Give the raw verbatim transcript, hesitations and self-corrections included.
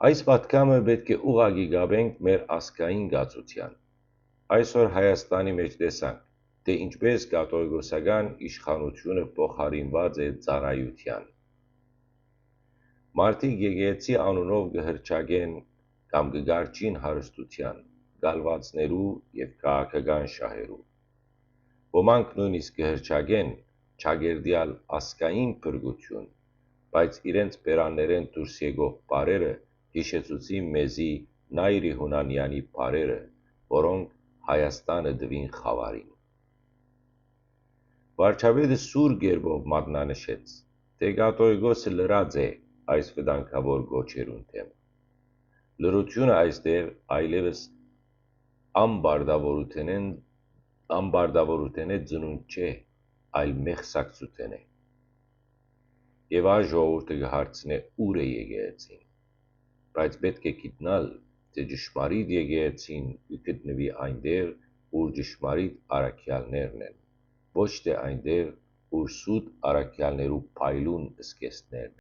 Այս պատգամը պէտք է ուղղակի կապենք մեր ազգային կացութեան։ Այսօր Հայաստանի մէջ տեսանք, թէ ինչպէս կաթողիկոսական իշխանութիւնը փոխարինուած է ծառայութեան։ Մարդիկ եկեղեցի անունով կը հռչակեն կամ կը կառչին հարստութեան, կալուածներու եւ քաղաքական շահերու։ Ոմանք նոյնիսկ կը հռչակեն չակերտեալ ազգային փրկութիւն, բայց իրենց բերաններէն դուրս եկող բառերը յիշեցուցին մեզի Նայրի Յունանեանի բառերը, որոնք Հայաստանը տուին խաւարին։ Վարչապետը սուր կերպով մատնանշեց, թէ կաթողիկոսը լռած է այս վտանգաւոր կոչերուն դէմ։ Լռութիւնը այստեղ այլեւս անպարտաւորութենէն, անպարտաւորութենէ ծնունդ չէ, այլ մեղսակցութենէ։ Եւ այս ժողովուրդը կը հարցնէ՝ ո՞ւր է եկեղեցին։ Բայց պէտք է գիտնալ, թէ ճշմարիտ եկեղեցին կը գտնուի այնտեղ, ուր ճշմարիտ առաքեալներն են, ոչ թէ այնտեղ, ուր սուտ առաքեալներու փայլուն զգեստներն են։